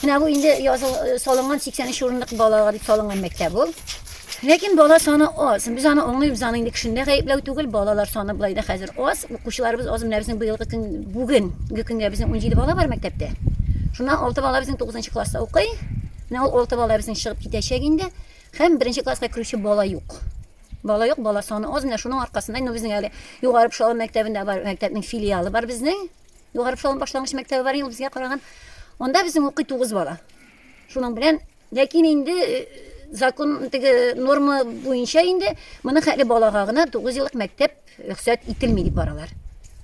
Менә бу инде языл э, салынган 83 урынлык балага дип салынган мәктәп ул. Ләкин бала саны аз. Без аны аңлыйбыз, аны инде кешене дә гаепләү түгел. Балалар саны болай да хәзер аз. Укучыларыбыз аз. Менә безнең быелгы көн, бүгенге көнгә безнең 17 бала бар мәктәптә. Шуннан 6 бала безнең 9 класста укый. Менә ул 6 бала безнең чыгып китәчәк инде. Һәм беренче класска керүче бала юк. Бала юк, бала саны аз. Менә шуның аркасында инде безнең әле Югары Пшалым мәктәбендә бар, мәктәпнең филиалы бар безнең. Югары Пшалым башлангыч мәктәбе бар, ул безгә караган. Анда безнең укый 9 бала. Шуның белән, ләкин инде э, закон теге норма буенча инде моның хәтле балага гына 9 еллык мәктәп рөхсәт ителми дип баралар.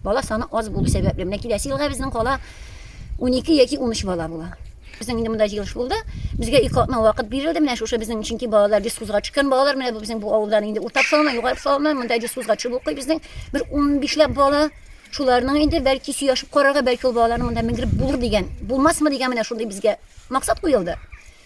Бала саны аз булу сәбәпле. Менә киләсе елга безнең кала 12 яки 13 бала була. Безнең инде монда җыелыш булды. Безгә ике атна вакыт бирелде. Менә шушы безнең чөнки балалар дискузга төшкән балалар. Менә бу безнең бу авылдан инде Урта Псалма, Югары Псалма, монда дискузга төшеп укый безнең бер 15ләп бала. Шуларның инде бәлки сөйләшеп карарга, бәлки ул балаларны монда менгереп булыр дигән, булмасмы дигән менә шундый безгә максат куелды.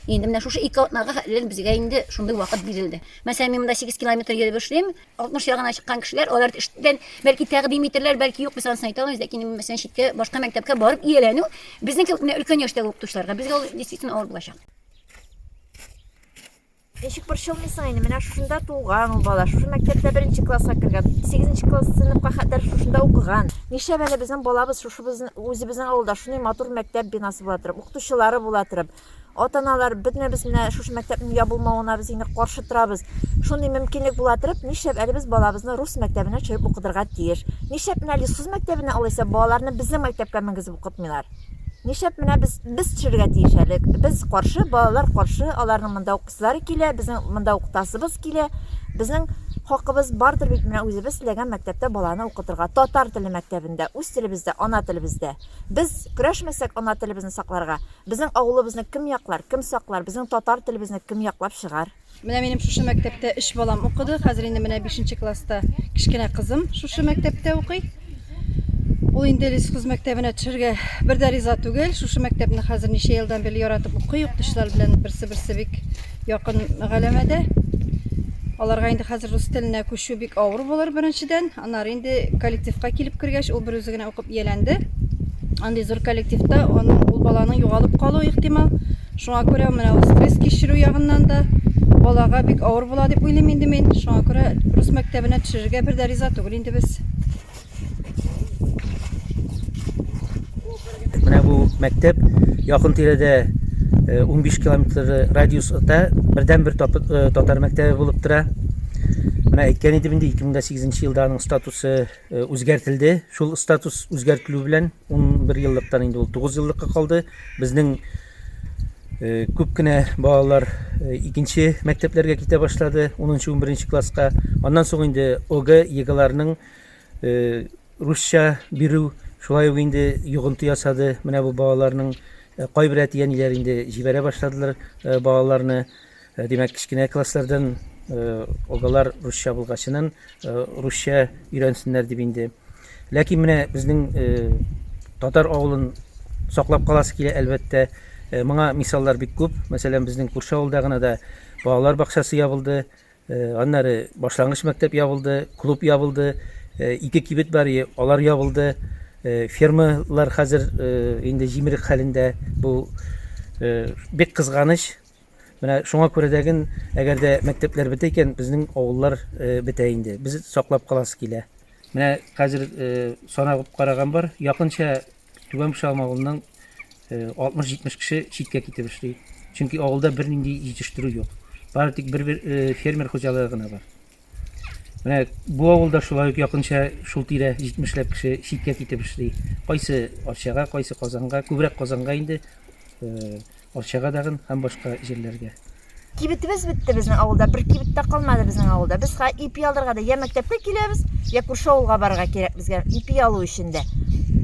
Инде менә шушы ике атнага хәтле безгә инде шундый вакыт бирелде. Мәсәлән, мин монда 8 километр йөреп эшлим. 60 ягына чыккан кешеләр, алар эштән бәлки тәкъдим итерләр, бәлки юк, без анысын әйтә алмыйбыз, ләкин мәсәлән, читкә башка мәктәпкә барып ияләнү безнең кебек менә өлкән яшьтәге укытучыларга безгә ул действительно авыр булачак. Ничек борчылмыйсың инде, менә шушында туган ул бала, шушы мәктәптә беренче класска кергән, сигезенче класс сыйныфка хәтле шушында укыган. Нишләп әле безнең балабыз шушы үзебезнең авылда шундый матур мәктәп бинасы була торып, укытучылары була торып, Ата-аналар, бөтенебез менә шушы мәктәпнең ябылмавына без инде каршы торабыз. Шундый мөмкинлек була торып, нишләп әле без балабызны рус мәктәбенә төшереп укытырга тиеш? Нишләп менә Лесхоз мәктәбенә алайса балаларны безнең мәктәпкә менгезеп укытмыйлар? Нишләп менә без без төшерергә тиеш әле? Без каршы, балалар каршы, аларның монда укысылары килә, безнең монда укытасыбыз килә. Безнең хакыбыз бардыр бит менә үзебез теләгән мәктәптә баланы укытырга. Татар теле мәктәбендә, үз телебездә, ана телебездә. Без көрәшмәсәк ана телебезне сакларга, Безнең авылыбызны кем яклар, кем саклар, безнең татар телебезне кем яклап чыгар? Менә минем шушы мәктәптә өч балам укыды. Хәзер инде менә бишенче класста кечкенә кызым шушы мәктәптә укый. Ул инде Лесхоз мәктәбенә төшергә бер дә риза түгел. Шушы мәктәпне хәзер ничә елдан бирле яратып укый. Укытучылар белән берсе-берсе бик якын галәмәдә. Аларга инде хәзер рус теленә күчү бик авыр булыр беренчедән. Аннары инде коллективка килеп кергәч, ул берүзе генә укып ияләнде. Андый зур коллективта аның ул баланың югалып калуы ихтимал. Шуңа күрә менә ул стресс кичерү ягыннан да балага бик авыр була дип уйлыйм инде мин. Шуңа күрә рус мәктәбенә төшерергә бер дә риза түгел инде без. Менә бу мәктәп якын тирәдә 15 э, километр радиуста бердәнбер э, татар мәктәбе булып тора. Менә әйткән идем инде 2008 елда аның статусы э, үзгәртелде. Шул статус үзгәртелү белән 11 еллыктан инде ул 9 еллыкка калды. Безнең күп кенә балалар икенче мәктәпләргә китә башлады, 10-11 класска. Аннан соң инде ОГЭ, ЕГЭларның русча бирү шулай ук инде йогынты ясады. Менә бу балаларның кайбер әти-әниләр инде җибәрә башладылар балаларны. Димәк, кечкенә класслардан ОГЭлар русча булгачыннан русча өйрәнсеннәр дип инде. Ләкин менә безнең татар авылын саклап каласы килә, әлбәттә. Моңа мисаллар бик күп. Мәсәлән, безнең күрше авылда гына да балалар бакчасы ябылды. Аннары башлангыч мәктәп ябылды, клуб ябылды, ике кибет бар, алар ябылды. Фермалар хәзер инде җимерек хәлендә. Бу бик кызганыч. Менә шуңа күрә дәген, әгәр дә мәктәпләр бетә икән, безнең авыллар бетә инде. Без саклап каласы килә. Менә хәзер санап караган бар, якынча Түбән Пошалым авылыннан 60-70 кеше читкә китеп эшли. Чөнки авылда бернинди җитештерү юк. Бары тик бер фермер хуҗалыгы гына бар. Менә бу авылда шулай ук якынча шул тирә 70 ләп кеше читкә китеп эшли. Кайсы Арчага, кайсы Казанга, күбрәк Казанга инде. Арчага дагын һәм башка җирләргә. Кибетебез бетте безнең авылда, бер кибет тә калмады безнең авылда. Без хәзер ипи алырга да я мәктәпкә киләбез, я күрше авылга барырга кирәк безгә ипи алу өчен дә.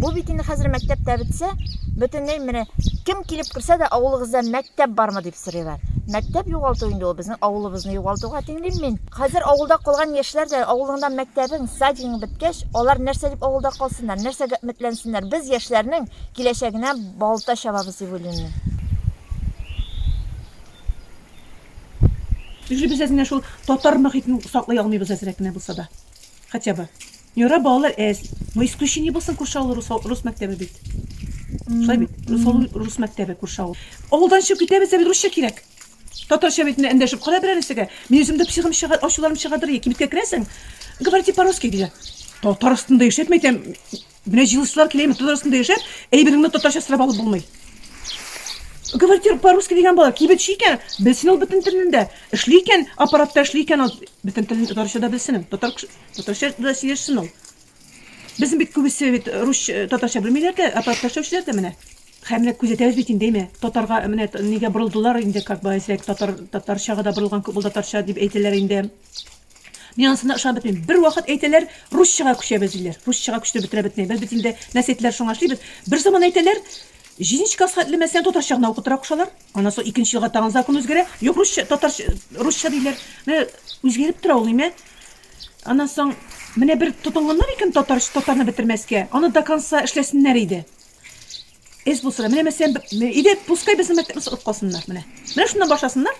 Бу бит инде хәзер мәктәп тә бетсә, бөтенләй менә кем килеп керсә дә авылыгызда мәктәп бармы дип сорыйлар. Мәктәп югалту инде ул безнең авылыбызны югалтуга тиңлим мин. Хәзер авылда калган яшьләр дә авылыңда мәктәбең, садигың беткәч, алар нәрсә дип авылда калсыннар, нәрсәгә өметләнсеннәр? Без яшьләрнең киләчәгенә Балта чабабыз дип уйлыйм мин. Үзебез әз генә шул татар мохитен саклый алмыйбыз әзрәк кенә булса да. Хотя бы. Юра, балалар әз. Но исключение булсын күрше авыл рус, рус мәктәбе бит. Шулай бит. Рус авылы, рус мәктәбе күрше авыл. Авылдан чыгып китәбез дә бит русча кирәк. Татарча бит менә эндәшеп кара берәр нәрсәгә. Мин үзем дә психым чыга, ачуларым чыгадыр. Кибеткә керәсең, говорите по-русски диләр. Татар астында яшәп, мәйтәм, менә җыелышлар киләме, татар астында яшәп, әйбереңне татарча сорап алып булмый. Говорите по-русски дигән бала, кибетче икән, белсен ул бөтен телне дә. Эшли икән, аппаратта эшли икән, ул бөтен телен татарча да белсен ул. Татар татарча да сөйләшсен ул. Безнең бит күбесе бит рус, татарча белмиләр дә, аппаратта эшләүчеләр дә менә. Һәм менә күзәтәбез бит инде, әйме, татарга менә нигә борылдылар инде, как бы әзрәк татар, татарчага да борылган күп булды татарча дип әйтәләр инде. Мин анысына ышанып бетмим. Бер вакыт әйтәләр, русчага күчәбез диләр. Русчага күчтереп бетерә бетмәй. Без бит инде нәрсә әйтәләр, шуңа эшлибез. Бер заман әйтәләр, җиденче класс хәтле мәсәлән татарча гына укытырга кушалар. Аннан соң икенче елга тагын закон үзгәрә. Юк, русча, татарча, русча диләр. Менә үзгәреп тора ул, әйме. Аннан соң менә бер тотынганнар икән татар, татарны бетермәскә, аны до конца эшләсеннәр иде. Эз булса да, менә мәсәлән, иде, пускай безнең мәктәпне сатып калсыннар, менә. Менә шуннан башласыннар.